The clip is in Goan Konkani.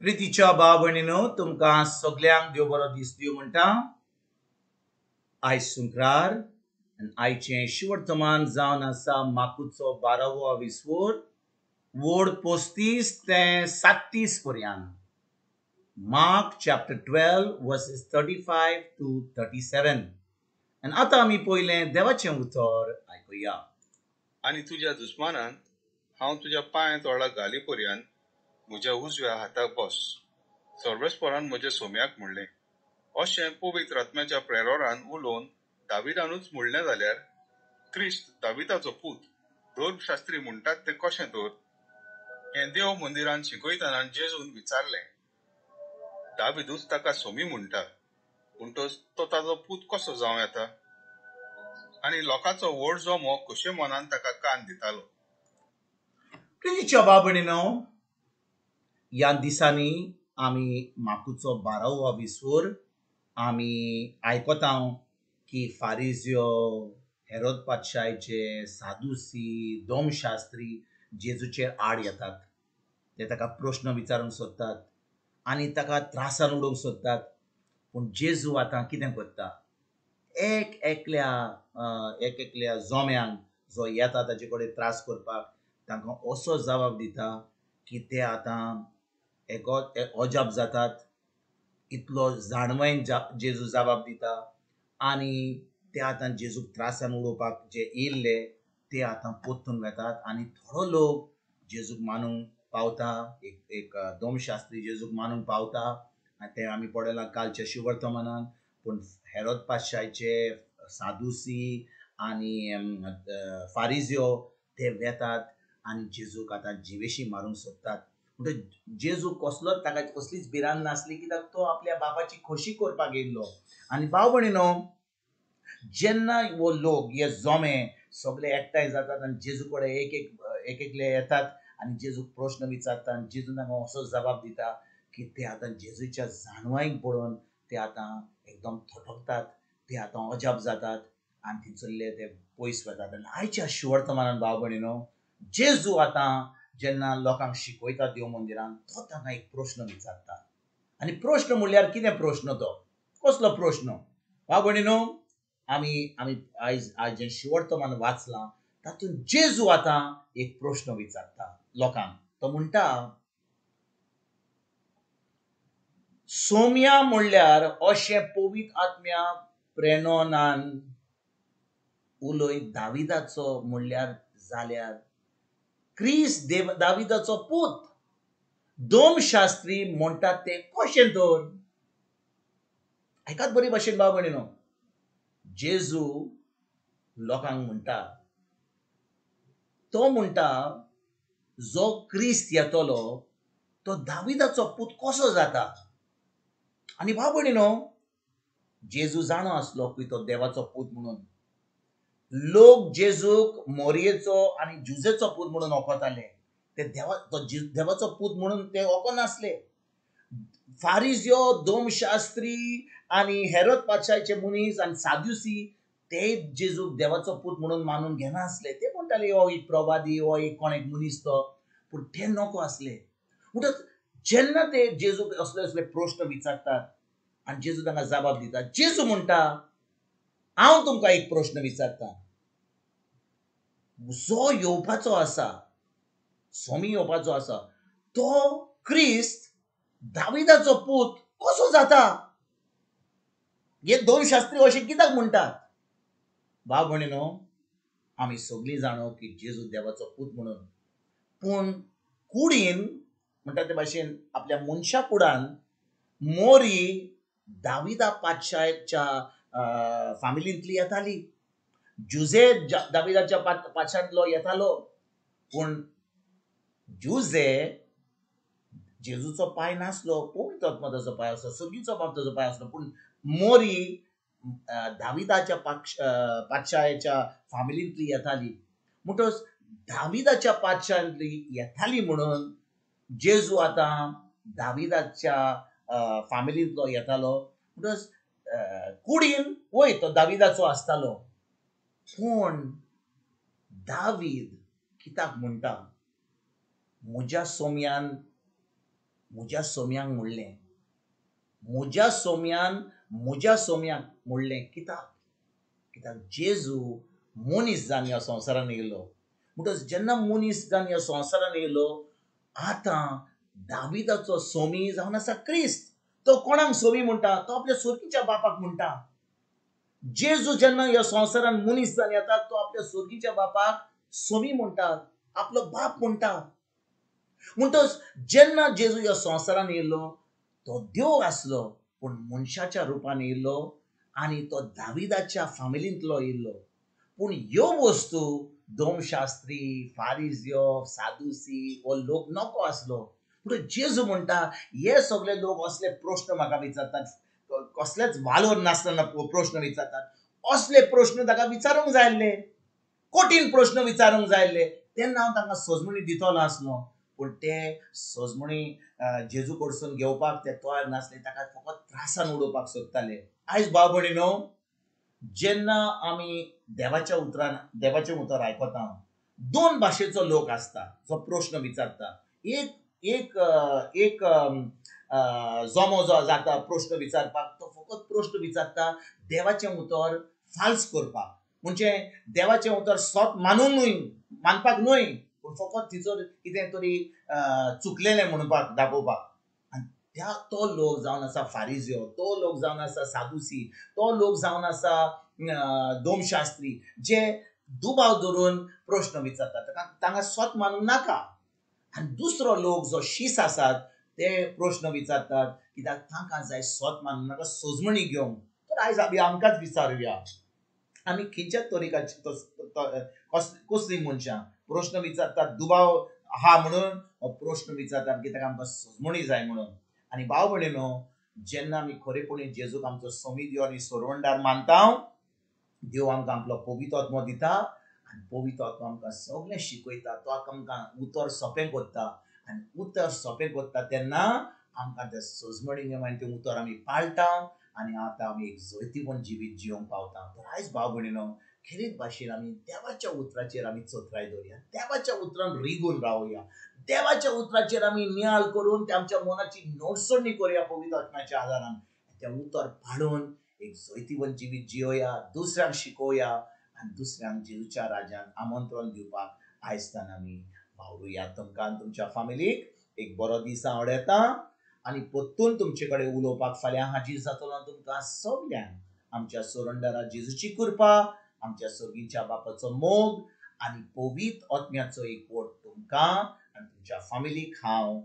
प्रितीच्या भाव भयणीनो, तुमकां सगल्यांक देव बरो दीस दिवं म्हणटा. आयज सुंक्रार आनी आयचें शिवर्तमान जावन आसा माकुचो 12वो विस्वोर वोड 35 ते 37 पर्यंत. Mark chapter 12 verses 35 to 37. आनी आतां आमी पयलें देवाचें उतर आयकुया. आनी तुज्या दुस्मानान हांव तुज्या पांय तोळा घाली पर्यंत म्हज्या उजव्या हाताक बस. सर्वेस्परान म्हज्या सोम्याक म्हणलें, अशें पवित्र आत्म्याच्या प्रेरोरान उलोवन दाविदानूच म्हणलें जाल्यार क्रिस्त दाविदाचो पूत धर्मशास्त्री म्हणटात तें कशें तर? हें देव मंदिरान शिकयतना जेजून विचारलें. दाविदूच ताका सोमी म्हणटा, म्हणटच तो ताजो पूत कसो जावं येता? आनी लोकांचो व्हड जमो खोशे मनान ताका कान दितालो. प्रितीच्या भाव भयणीनो, ह्या दिसांनी आमी माकुचो 12वो विस्वोर आमी आयकता की फारिज्यो, हेरोद पातशायचे, सादुसी, दोमशास्त्री जेजूचे आड येतात. ते ताका प्रश्न विचारूंक सोदतात आनी ताका त्रासान उडोवंक सोदतात. पूण जेजू आतां कितें करता, एक एकल्या जोम्यांक जो येता ताजे कडेन त्रास करपाक तांकां असो जबाब दिता की ते आतां अजाप जातात. इतलो जाणवयन जेजू जबाब दिता आनी ते आतां जेजूक त्रासान उडोवपाक जे येयल्ले ते आतां परतून वेतात आनी थोडो लोक जेजूक मानूंक पावता. एक दोमशास्त्री जेजूक मानूंक पावता आनी तें आमी पळयलां कालच्या शिवर्तमानान. पूण हेरोद पातशायचे, सादुसी आनी फारिज्यो ते वेतात आनी जेजूक आतां जिवेशी मारूंक सोदतात. म्हणटकच जेजू कसलोच ताका कसलीच भिरांत नासली, कित्याक तो आपल्या बापाची खोशी करपाक येयल्लो. आनी भाव भयणीनो, जेन्ना हो लोक हे जोमे सगळे एकठांय जातात आनी जेजू कडेन एक एकले येतात आनी जेजूक प्रश्न विचारता आनी जेजू तांकां असो जबाब दिता की ते आतां जेजूच्या जाणवायक पळोवन ते आतां एकदम थटकतात, ते आतां अजाप जातात आनी थंयसरले ते पयस वतात. आनी आयच्या शिवर्तमानान भाव भयणीनो, जेजू आतां जेन्ना लोकांक शिकयता देव मंदिरान, तो तांकां एक प्रश्न विचारता. आनी प्रश्न म्हणल्यार कितें प्रश्न, तो कसलो प्रश्न? भाव भयणीनो, आमी आमी आयज आयज जें शिवर्तमान वाचलां तातूंत जेजू आतां एक प्रश्न विचारता लोकांक. तो म्हणटा, सोम्या म्हणल्यार अशें पवित्र आत्म्या प्रेरणान उलय दाविदाचो म्हणल्यार जाल्यार क्रिस्त दाविदाचो पूत दोमशास्त्री म्हणटात तें कशें तर? आयकात बरी भाशेन भाव भयणीनो, जेजू लोकांक म्हणटा, तो म्हणटा जो क्रिस्त येतलो तो दाविदाचो पूत कसो जाता? आनी भाव भयणीनो, जेजू जाणो आसलो की तो देवाचो पूत म्हणून. लोक जेजूक मोरयेचो आनी जुजेचो पूत म्हणून ओंकताले, ते देवाचो पूत म्हणून ते ओंकनासले. फारिज्यो, दोमशास्त्री आनी हेरोद पातशायचे मनीस आनी सादुसी ते जेजूक देवाचो पूत म्हणून मानून घेनासले. ते म्हणटाले हो एक प्रवादी, हो एक कोण एक मनीस तो, पूण ते नको आसले. म्हणटच जेन्ना ते जेजूक असले असले प्रश्न विचारतात आनी जेजू तांकां जबाब दिता, जेजू म्हणटा, हांव तुमकां एक प्रश्न विचारता, जो येवपाचो आसा, स्वामी येवपाचो आसा, तो क्रिस्त दाविदाचो पूत कसो जाता? हे दोन शास्त्री अशें कित्याक म्हणटात? भाव भयणीनो, आमी सगळीं जाणो की जेजू देवाचो पूत म्हणून, पूण कुडीन म्हणटा ते भाशेन आपल्या मनशा कुडान मोरी दाविदा पातशाच्या फामिलींतली येताली, जुजे दाविदाच्या पातशांतलो येतालो, पूण जुजे जेजूचो पांय नासलो, पवित्र आत्मो ताचो पांय आसलो, सर्गीचो बाप ताचो पांय आसलो, पूण मोरी दाविदाच्या पातशाच्या फामिलींतली येताली. म्हणटच दाविदाच्या पातशांतली येताली म्हणून जेजू आतां दाविदाच्या फामिलींतलो येतालो. म्हणटच कुडीन वय तो दाविदाचो आसतालो, पूण दावीद कित्याक म्हणटा, म्हज्या सोम्यान म्हज्या सोम्यांक म्हणलें, म्हज्या सोम्यान म्हज्या सोम्याक म्हणलें. कित्याक? कित्याक जेजू मनीस जावन ह्या संवसारान येयलो. म्हणटच जेन्ना मनीस जावन ह्या संवसारान येयलो, आतां दाविदाचो सोमी जावन आसा क्रिस्त. तो कोणाक सोमी म्हणटा? तो आपल्या सोर्गीच्या बापाक म्हणटा. जेजू जेन्ना ह्या संवसारान मनीस जावन येता, तो आपल्या सोर्गीच्या बापाक सोमी म्हणटा, आपलो बाप म्हणटा. म्हणटच जेन्ना जेजू ह्या संवसारान येयलो, तो देव आसलो, पूण मनशाच्या रुपान येयलो आनी तो दाविदाच्या फामिलींतलो येयलो. पूण ह्यो वस्तू दोमशास्त्री, फारिजियो, सादुसी हो लोक नको आसलो. पूण जेजू म्हणटा, हे सगळे लोक असले प्रश्न म्हाका विचारतात, कसलेच वालोर नासतना प्रश्न विचारतात. असले प्रश्न ताका विचारूंक जाय आसले, कठीण प्रश्न विचारूंक जाय आसले, तेन्ना हांव तांकां सजमणी दितलो आसलो. पूण ते सजमणी जेजू कडसून घेवपाक ते तयार नासले, ताका फकत त्रासान उडोवपाक सोदताले. आयज भाव भयणीनो, जेन्ना आमी देवाच्या उतरान देवाचें उतर आयकता, दोन भाशेचो लोक आसता जो प्रश्न विचारता. एक एक एक जमो जो जाता प्रश्न विचारपाक, तो फकत प्रश्न विचारता देवाचें उतर फाल्स करपाक, म्हणजे देवाचें उतर सत मानूंक न्हय, मानपाक न्हय, पूण फकत तिचो कितें तरी चुकलेलें म्हणपाक दाखोवपाक. आनी त्या तो लोक जावन आसा फारिजियो, तो लोक जावन आसा सादुसी, तो लोक जावन आसा दोमशास्त्री, जे दुबाव धरून प्रश्न विचारतात, तांकां सत मानूंक नाका. आनी दुसरो लोक जो शीस आसात ते प्रश्न विचारतात कित्याक तांकां जाय सत मानूंक नाका, सजमणी घेवंक. तर आयज आमी आमकांच विचारुया, आमी खंयच्या तरेकाची कसलीं मनशां प्रश्न विचारतात दुबाव आहा म्हणून, हो प्रश्न विचारतात कित्याक आमकां सजमणी जाय म्हणून. आनी भाव भयणीनो, जेन्ना आमी खरेपणी जेजूक आमचो सोमी देव आनी सोरवणदार मानता, देव आमकां आपलो पवित्र आत्मो दिता आनी पवित्र आत्मो आमकां सगळें शिकयता. तो आमकां उतर सोंपें करता आनी उतर सोंपें करता तेन्ना आमकां तें सजमणी नेमान तें उतर आमी पाळटा आनी आतां आमी एक जैतिवंत जिवीत जिवंक पावता. तर आयज भाव भयणीनो, खेरीत भाशेन आमी देवाच्या उतराचेर आमी चतराय दवरुया, देवाच्या उतरान रिगून रावया, देवाच्या उतराचेर आमी नियाळ करून ते आमच्या मनाची नोटसणी करुया पवित्र आत्म्याच्या आदारान. तें उतर पाळून एक जैतिवंत जिवीत जियोया, दुसऱ्यांक शिकोवया आनी दुसऱ्यांक जेजूच्या राज्यान आमंत्रण दिवपाक आयजतान आमी वावरुया. तुमकां आनी तुमच्या फामिलीक एक बरो दीस आवडटा आनी परतून तुमचे कडेन उलोवपाक फाल्यां हाजीर जातलो. तुमकां सगल्यांक आमच्या सोरंडरा जेजूची कृपा, आमच्या सोर्गीच्या बापाचो मोग आनी पवित्र आत्म्याचो एकवट तुमकां आनी तुमच्या फामिलीक हांव